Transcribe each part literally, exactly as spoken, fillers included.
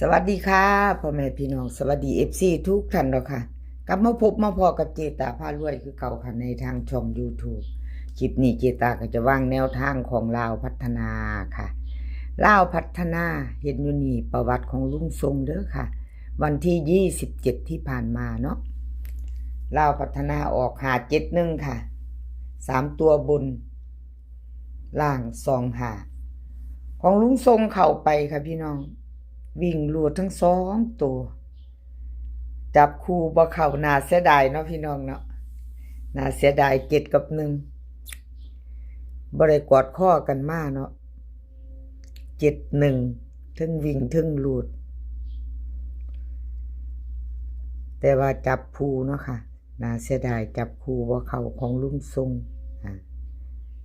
สวัสดีค่ะ พ่อแม่พี่น้อง สวัสดี เอฟซี ทุกท่านเนาะค่ะ กลับมาพบมาพ้อกับเจตาพารวยคือเก่าค่ะ ในทางช่อง YouTube คลิปนี้เจตาก็จะวางแนวทางของลาวพัฒนาค่ะ ลาวพัฒนา เห็นอยู่นี่ประวัติของลุงทรงเด้อค่ะ วันที่ยี่สิบเจ็ดที่ผ่านมาเนาะ ลาวพัฒนาออกห้าเจ็ดหนึ่งค่ะ สามตัวบน ล่างสองห้า ของลุงทรงเข้าไปค่ะพี่น้อง วิ่งรูดทั้งสองตัว จับคู่บ่เข้า น่าเสียดายเนาะพี่น้องเนาะ น่าเสียดาย เจ็ดกับหนึ่ง บ่ได้กอดข้อกันมาเนาะ เจ็ดหนึ่ง ทั้งวิ่งทั้งรูด แต่ว่าจับคู่เนาะค่ะ น่าเสียดาย จับคู่บ่เข้าของลุงทรง อ่ะ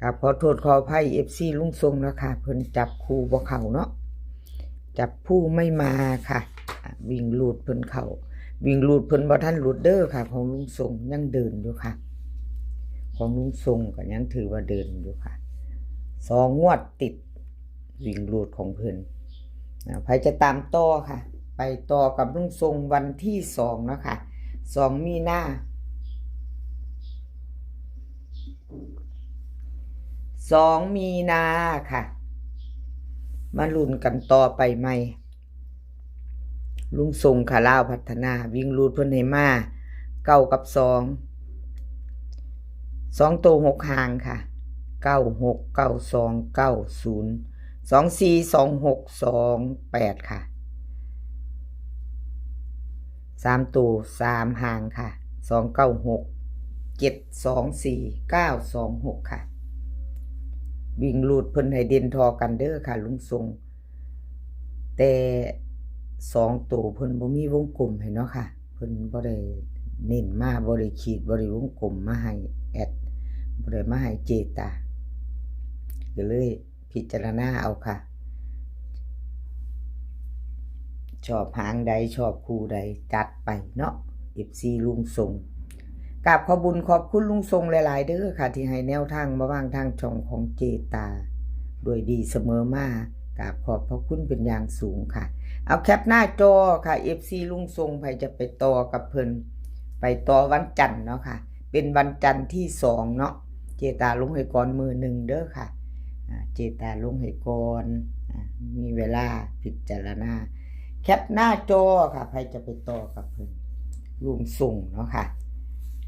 กราบขอโทษขออภัย เอฟซี ลุงทรงเนาะค่ะ เพิ่นจับคู่บ่เข้าเนาะ จับคู่ไม่มาค่ะ อ่ะ วิ่งรูดเพิ่นเข้า วิ่งรูดเพิ่นบ่ทันหลุดเด้อค่ะ ของลุงทรงยังเดินอยู่ค่ะ ของลุงทรงก็ยังถือว่าเดินอยู่ค่ะ สองงวดติด วิ่งรูดของเพิ่น อ่ะ ไผจะตามต่อค่ะ ไปต่อกับลุงทรงวันที่สองเนาะค่ะ สองมีนา สองมีนาค่ะ มาลุ้นกันต่อไปใหม่ ลุงทรงค่ะ ลาวพัฒนา วิ่งรูดเพิ่นให้มา เก้ากับสอง สองตัวหกหางค่ะ เก้าหก เก้าสอง เก้าศูนย์ สองสี่ สองหก สองแปดค่ะ สามตัวสามหางค่ะ สองเก้าหก เจ็ดสองสี่ เก้าสองหกค่ะ วิ่งรูดเพิ่นให้เด่นทอกันเด้อค่ะ ลุงทรง แต่สองตัวเพิ่นบ่มีวงกลมให้เนาะค่ะ เพิ่นบ่ได้เน้นมา บ่ได้ขีด บ่ได้วงกลมมาให้แอด บ่ได้มาให้เจตา ก็เลยพิจารณาเอาค่ะ ชอบหางใด ชอบคู่ใด จัดไปเนาะ เอฟซี ลุงทรง กราบขอบบุญขอบคุณลุงทรงหลายๆเด้อค่ะ ที่ให้แนวทางมาวางทางช่องของเจตา โดยดีเสมอมา กราบขอบพระคุณเป็นอย่างสูงค่ะ เอาแคปหน้าจอค่ะ เอฟซี ลุงทรง ไผจะไปต่อกับเพิ่น ไปต่อวันจันทร์เนาะค่ะ เป็นวันจันทร์ที่สองเนาะ เจตาลงให้ก่อนมื้อหนึ่งเด้อค่ะ อ่า เจตาลงให้ก่อน อ่า มีเวลาพิจารณา แคปหน้าจอค่ะ ไผจะไปต่อกับเพิ่น ลุงทรงเนาะค่ะ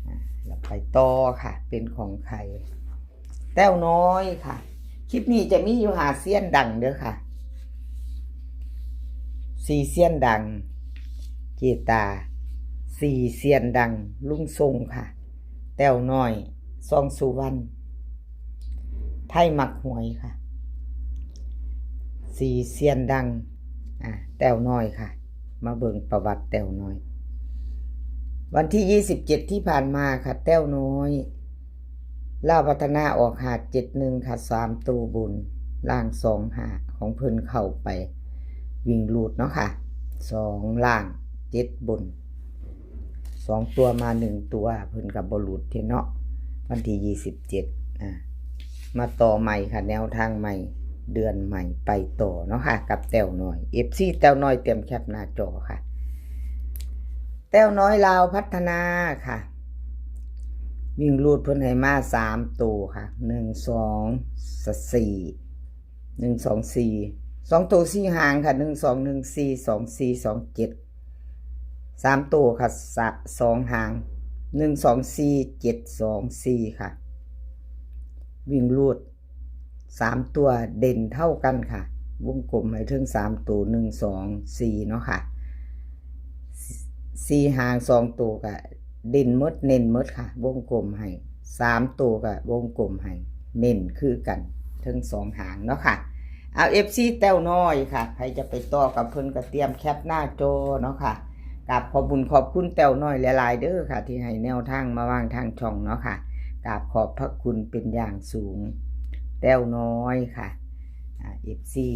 อ่า แล้วไปต่อค่ะ เป็นของใคร แต้วน้อยค่ะ คลิปนี้จะมีอยู่ห้าเซียนดังเด้อค่ะ สี่เซียนดัง เจตา สี่เซียนดัง ลุงทรงค่ะ แต้วน้อย ซองสุวรรณ ไทยมักหวยค่ะ สี่เซียนดัง อ่า แต้วน้อยค่ะ มาเบิ่งประวัติแต้วน้อย วันที่ยี่สิบเจ็ดที่ผ่านมาค่ะ แต้วน้อย ลาวพัฒนาออกห้าเจ็ดหนึ่งค่ะ สามตัวบน ล่างสองห้า ของเพิ่นเข้าไป วิ่งรูดเนาะค่ะ สองล่าง เจ็ดบน สองตัวมาหนึ่งตัว เพิ่นก็บ่หลุดเด้เนาะ วันที่ยี่สิบเจ็ด อ่า มาต่อใหม่ค่ะ แนวทางใหม่ เดือนใหม่ไปต่อเนาะค่ะ กับแต้วน้อย เอฟซี แต้วน้อยเตรียมแคปหน้าจอค่ะ แต้วน้อยลาวพัฒนาค่ะ วิ่งรูดเพิ่นให้มาสามตัวค่ะ หนึ่งสองสี่ หนึ่งสองสี่ สองตัวสี่หางค่ะ หนึ่งสอง หนึ่งสี่ สองสี่ สองเจ็ด สามตัวค่ะ สะ สองหาง หนึ่งสองสี่ เจ็ดสองสี่ค่ะ วิ่งรูด สามตัวเด่นเท่ากันค่ะ วงกลมให้ถึงสามตัว หนึ่งสองสี่เนาะค่ะ สี่หางสองตัวก็เด่นหมด เน้นหมดค่ะ วงกลมให้ สามตัวก็วงกลมให้ เน้นคือกันทั้งสองหางเนาะค่ะ เอา เอฟซี แต้วน้อยค่ะ ไผจะไปต่อกับเพิ่นก็เตรียมแคปหน้าจอเนาะค่ะ กราบขอบบุญขอบคุณแต้วน้อยหลายๆเด้อค่ะ ที่ให้แนวทางมาวางทางช่องเนาะค่ะ กราบขอบพระคุณเป็นอย่างสูง แต้วน้อยค่ะ อ่า เอฟซี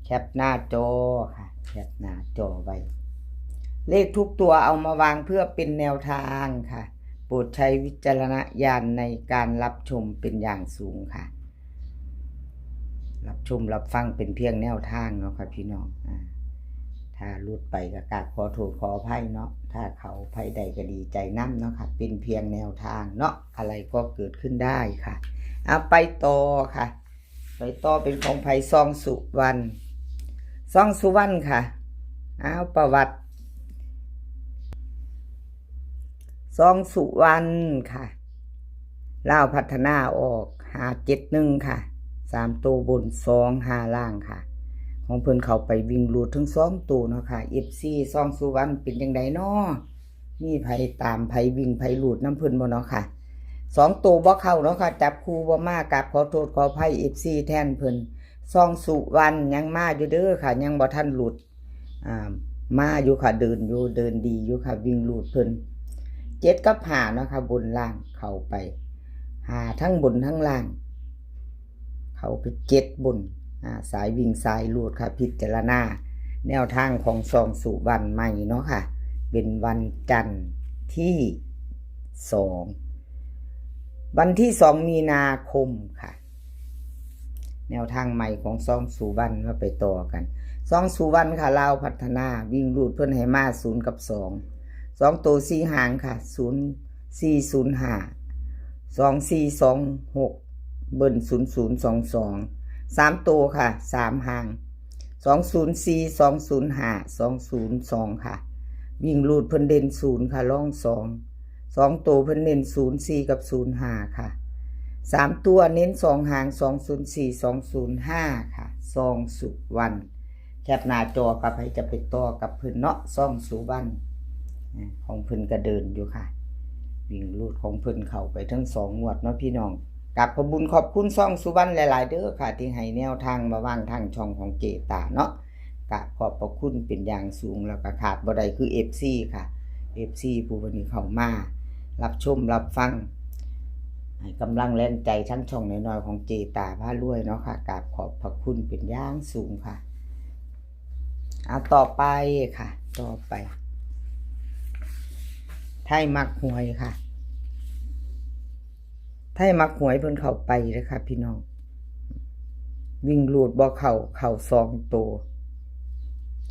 แคปหน้าจอค่ะ แคปหน้าจอไว้ เลขทุกตัวเอามาวางเพื่อเป็นแนวทางค่ะ โปรดใช้วิจารณญาณในการรับชมเป็นอย่างสูงค่ะ รับชมรับฟังเป็นเพียงแนวทางเนาะค่ะพี่น้อง อ่า ถ้าหลุดไปก็กราบขอโทษขออภัยเนาะ ถ้าเข้าไปได้ก็ดีใจนำเนาะค่ะ เป็นเพียงแนวทางเนาะ อะไรก็เกิดขึ้นได้ค่ะ เอาไปต่อค่ะ ไปต่อเป็นของไผ ซองสุวรรณ ซองสุวรรณค่ะ เอาประวัติ ซองสุวรรณค่ะ ลาวพัฒนาออก ห้าเจ็ดหนึ่ง ค่ะ สามตัวบน สองห้า ล่างค่ะ ของเพิ่นเข้าไปวิ่งรูดทั้งสองตัวเนาะค่ะ เอฟซี ซองสุวรรณเป็นจังใดน้อ มีไผตามไผวิ่งไผรูดนำเพิ่นบ่เนาะค่ะ สองตัวบ่เข้าเนาะค่ะ จับคู่บ่มากราบขอโทษขออภัย เอฟซี แทนเพิ่น ซองสุวรรณยังมาอยู่เด้อค่ะ ยังบ่ทันหลุด อ่า มาอยู่ค่ะ เดินอยู่ เดินดีอยู่ค่ะ วิ่งรูดเพิ่น เจ็ดกับห้าเนาะค่ะ บนล่างเข้าไป ห้าทั้งบนทั้งล่าง เข้าไปเจ็ดบน อ่า สายวิ่งสายรูดค่ะ พิจารณาแนวทางของซองสุวรรณใหม่เนาะค่ะ เป็นวันจันทร์ที่ สอง วันที่ สอง มีนาคมค่ะ แนวทางใหม่ของซองสุวรรณมาไปต่อกัน ซองสุวรรณค่ะ ลาวพัฒนาวิ่งรูดเพิ่นให้มา ศูนย์ กับ สอง สองตัวสี่หางค่ะ ศูนย์สี่ศูนย์ห้า สองสี่สองหก เบิ้ล ศูนย์ศูนย์สองสอง สามตัวค่ะ สามหาง สองศูนย์สี่ สองศูนย์ห้า สองศูนย์สอง ค่ะ วิ่งรูดเพิ่นเด่นศูนย์ค่ะ รองสอง สองตัวเพิ่นเน้นศูนย์สี่ กับ ศูนย์ห้า ค่ะ สามตัวเน้นสองหาง สองศูนย์สี่ สองศูนย์ห้า ค่ะ ซองสุวรรณ แคปหน้าจอกับไผจะไปต่อกับเพิ่นเนาะ ซองสุวรรณ อ่า ของเพิ่นก็เดินอยู่ค่ะ วิ่งรูดของเพิ่นเข้าไปทั้งสองงวดเนาะพี่น้อง กราบขอบบุญขอบคุณซองสุวรรณหลายๆเด้อค่ะ ที่ให้แนวทางมาวางทางช่องของเจตาเนาะ กราบขอบพระคุณเป็นอย่างสูง แล้วก็ขาดบ่ได้คือ เอฟซี ค่ะ เอฟซี ผู้วันนี้เข้ามารับชมรับฟัง ให้กำลังแรงใจทั้งช่องน้อยๆของเจตาพารวยเนาะค่ะ กราบขอบพระคุณเป็นอย่างสูงค่ะ อ่ะ ต่อไปค่ะ ต่อไป ไทยมักหวยค่ะ ไทยมักหวยเพิ่นเข้าไปเลยค่ะพี่น้อง วิ่งรูดบ่เข้า เข้าสองตัว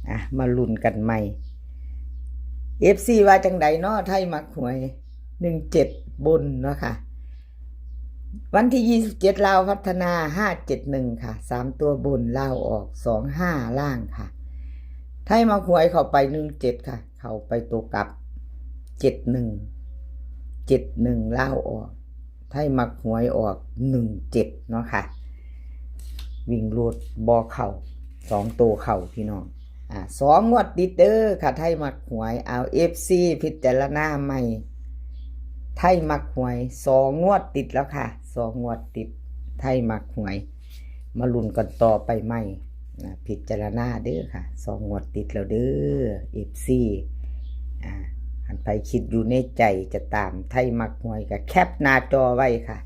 อ่ะ มาลุ้นกันใหม่ เอฟซี ว่าจังใดเนาะ ไทยมักหวย หนึ่งเจ็ด บนเนาะค่ะ วันที่ ยี่สิบเจ็ด ลาวพัฒนา ห้าเจ็ดหนึ่ง ค่ะ สามตัวบน ลาวออก สองห้า ล่างค่ะ ไทยมักหวยเข้าไป หนึ่งเจ็ด ค่ะ เข้าไปตัวกลับ เจ็ดหนึ่ง เจ็ดหนึ่ง ลาวออก ไทยมักหวยออก หนึ่งเจ็ด เนาะค่ะ วิ่งรูดบ่เข้า สองตัวเข้าพี่น้อง อ่า สองงวดติดเด้อค่ะ ไทยมักหวย เอา เอฟซี พิจารณาใหม่ ไทยมักหวย สองงวดติดแล้วค่ะ สองงวดติด ไทยมักหวย มาลุ้นกันต่อไปใหม่ นะ พิจารณาเด้อค่ะ สองงวดติดแล้วเด้อ เอฟซี อ่า อันไผคิดอยู่ในใจจะตามไทยมักหวยก็แคปหน้าจอไว้ค่ะ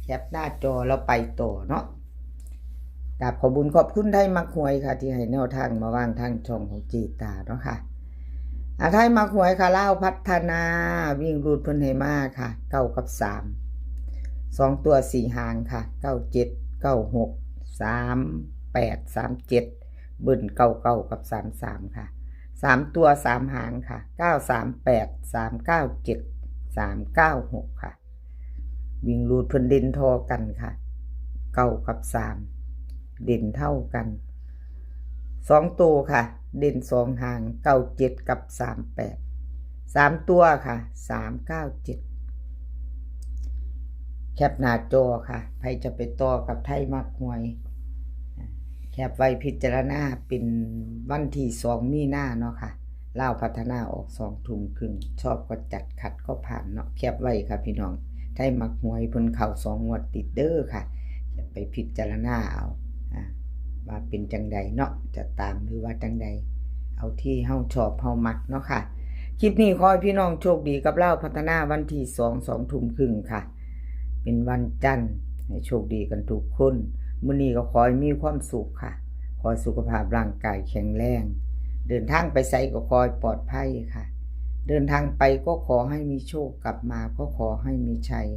แคปหน้าจอแล้วไปต่อเนาะ กราบขอบบุญขอบคุณไทยมักหวยค่ะ ที่ให้แนวทางมาวางทางช่องของเจตาเนาะค่ะ อ่ะ ไทยมักหวยค่ะ ลาวพัฒนา วิ่งรูดเพิ่นให้มาค่ะ เก้า กับ สาม สองตัวสี่หางค่ะ เก้าเจ็ด เก้าหก สามแปด สามเจ็ด เบิ้ล เก้าเก้า กับ สามสาม ค่ะ สามตัวสามหางค่ะ เก้าสามแปด สามเก้าเจ็ด สามเก้าหก ค่ะ วิ่งรูดเพิ่นเด่นท่อกันค่ะ เก้า กับ สาม เด่นเท่ากัน สองตัวค่ะ เด่นสองหาง เก้าเจ็ด กับ สามแปด สามตัวค่ะ สามเก้าเจ็ด แคปหน้าจอค่ะ ไผจะไปต่อกับไทยมักหวย แคปไว้พิจารณา เป็นวันที่ สอง มีนาเนาะค่ะ ลาวพัฒนาออก สองทุ่มครึ่ง ชอบก็จัด ขัดก็ผ่านเนาะ แคปไว้ค่ะพี่น้อง ไทยมักหวยเพิ่นเข้าสองงวดติดเด้อค่ะ จะไปพิจารณาเอา อ่า ว่าเป็นจังใดเนาะ จะตามหรือว่าจังใด เอาที่เฮาชอบเฮามักเนาะค่ะ คลิปนี้ขอให้พี่น้องโชคดีกับลาวพัฒนาวันที่ สอง สองทุ่มครึ่งค่ะ เป็นวันจันทร์ ให้โชคดีกันทุกคน มื้อนี้ก็ขอให้มีความสุขค่ะ ขอให้สุขภาพร่างกายแข็งแรง เดินทางไปไสก็ขอให้ปลอดภัยค่ะ เดินทางไปก็ขอให้มีโชค กลับมาก็ขอให้มีชัย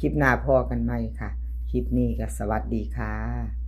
คลิปหน้าพ้อกันใหม่ค่ะ คลิปนี้ก็สวัสดีค่ะ